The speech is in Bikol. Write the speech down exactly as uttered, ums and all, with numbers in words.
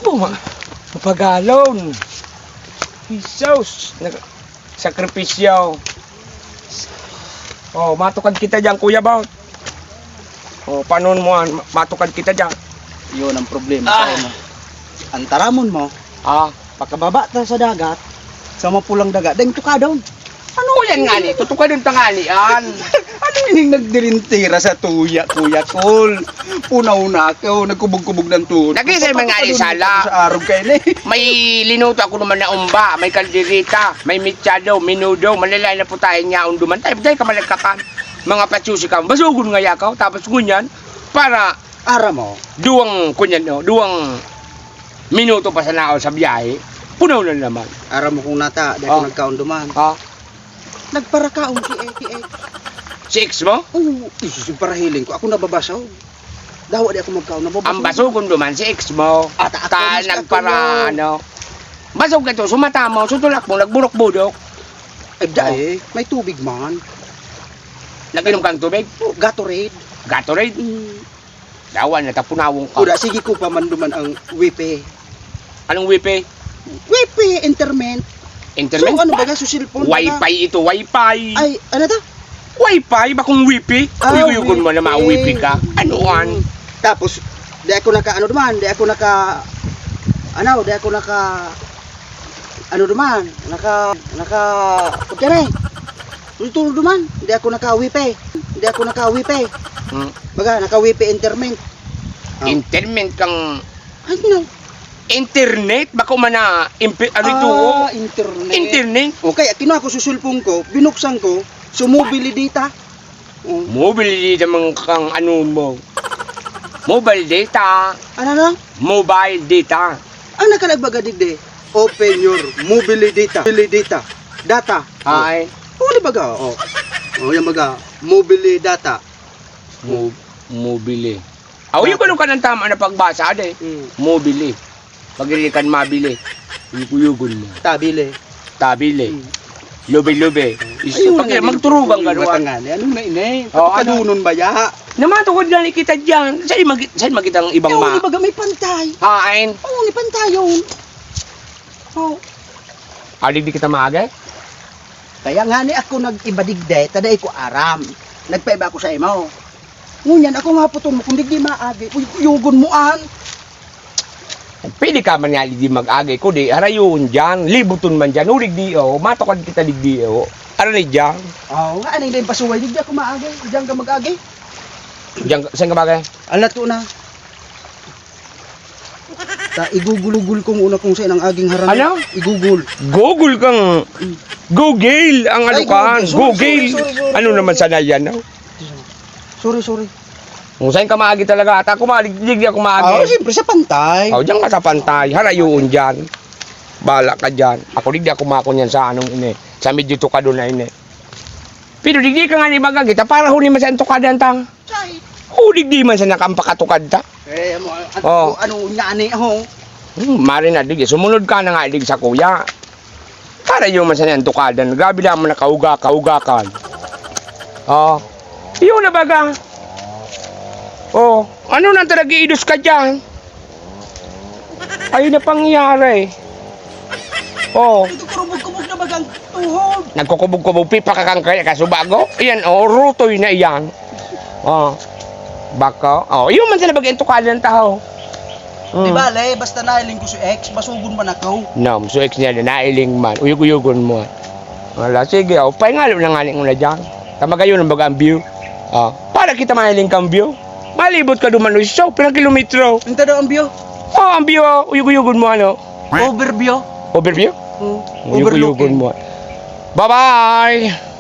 Puma, mapagalon. Jesus, nag-, sakripisyo. Oh, matukad kita diyan, Kuya Bot. Oh, panon mo an, matukad kita diyan. Yun ang problema Ah. sa'yo, no? Ang taramon mo, Ah. pagkababa ta sa dagat, sa mapulang daga, deng tukadon. Ano yan nga ni? Tutukadon ta nga ni an. Ano ining nagdirintira sa tuya, Kuya Kol? Punaw na ako, nagkubog-kubog ng tuhod. Nag-isay man nga ni sala. Sa arog kayo ni. May linuto ako naman na umba, may kaldereta, may mechado, menudo, malalain na po tayo niya, unduman tayo, dahil ka malagkakan. Mga patsusi ka, basugon nga yakaw, tapos ngunyan, para Ara mo. duwang, kunyan, no, duwang minuto pa sa naon sa biyahe, punaw na naman. Ara mo kung nata, di ako Ah. nagkaunduman. Ah. Nagparakaon si X, si X. Si ex mo? Oo, isus, yung parahiling ko. Ako nababasa, oh. Dawa di ako magkaon, nababasa. Ang basugon duman, si ex mo. Ata ako, Ta-, mas nagpara-, kakulo. ano. Basog ka to, sumata mo, sutulak mo, nagburok-budok. Ay, da Oh. eh. May tubig man. Nag-inom kang tubig? Oh, Gatorade. Gatorade? Mm. Dawa na, tapunawon ka. Kuda, sige ko pamanduman ang wifi. Anong wifi? Wifi, internet. Internet? So, ano ba nga, so cellphone ba nga? Wi-Fi ito, Wi-Fi. Ay, ano to? Wi-Fi, bakong wifi? Ah, Uyuyugon mo na wifi. ma-wifi ka. Ano an? Mm. Tapos, di ako naka, ano naman, di ako naka, ano, di ako naka, ano naman, naka, naka, okay na eh. Ang turo naman, di ako naka-wifi. Di ako naka-wifi. Hmm. Baga, naka-wifi internet. Oh. Internet kang Ano? Internet? Bako man na, impi-, ano ito, Ah, oh? internet. Internet? Okay, kinuha ko sa cellphone ko, binuksan ko, so mobile data. Oh. Mobile data man kang ano mo. Mobile data. Ano na? Mobile data. Ang nakalagbaga digdi, open your mobile data. Mobile data. Data. Ay. Oh, di baga? Oh. Oh, yan baga. Mobile data. Mo-, mobile. Aw, yung Data. ano ka ng tama na pagbasa, ade? Mm. Mobile. Pagirikan mabili. Uyuyugon mo. Tabile. Tabile. Mm. Lube-lube. Isu-, Ayun pag na, magturugan ka, Matangani. Ano na, inay? Oo, ano? Patukadunon ba ya? Namatukod nga ni kita diyan. Saan magi-, saan magita ang ibang Ayun, ma- ibaga may pantay. Hain? Oo, ni pantayon. Oh. Alig di kita maagi? Kaya nga ni ako nag-iba digdi, ta dai ko aram. Nagpaiba ako sa imo. Ngunyan, ako nga puton mo, kung digdi maagi, uy, uyugon mo an. Pwede ka man nga digdi mag-agi, kundi harayoon diyan, libuton man diyan, o digdi, oh, matukad kita digdi, oh. Ano ni diyan? Oo, nga, ano yung pasuway, digdi ako maagi, diyan ka mag-agi. Diyan, saan ka bagay? Alato na. Ta, i-google-google ko muna kung saan ang aging harang. Ano? I-google. Google kang, Mm. Google ang Ay, ano ka, Google. Sorry, Google. sorry, sorry, sorry, Ano sorry. naman sana yan, no? Sorry, sorry. Kung saan ka maagi talaga, at ako maagi, di, di ako maagi. Ah, siyempre, sa pantay. Oh, diyan ka sa pantay. Harayoon diyan. Bahala ka diyan. Ako, di, di ako maako niyan sa anong ini. Sa medyo tukado na ini. Pero di, di ka nga ni baga kita, para huli man sa antukadan tang. Chay. Huli di man sa nakampakatukad ta. Eh, mo, at, Oh. ano, nga ni, ho. Hmm, mari na, di, sumunod ka na nga, di, sa kuya. Para yung man sa niyan, tukadan. Grabe lang mo nakauga, kaugakan. Oh. Yun na baga. Oh. Ano nang talaga idos ka dyan? Ayun na pangyayari. Oh. Ito, kurubog-kubog na bagang tuhod. Nagkukubog-kubog, pipa ka kang kaya kasubago. Ayan, oh, rutoy na iyan. Oh. Baka. Oh, yun man sila bagang tukadan tao. Di Mm. bale, basta nailing ko si ex, basugon man ako. No, so ex niya na, nailing man. Uyog-uyogon mo. Wala, sige, oh, pahingalo na nga ni muna dyan. Tamagayon ang baga ang view. Oh, para kita mahiling kang view. Malibot ka duman, oh, so, pirang kilometro. Unta daw ang view? Oh, ang view, oh, uyog-uyogon mo, ano? Overview? Overview? Hmm, Uyog-uyogon overlooking. mo. Bye-bye!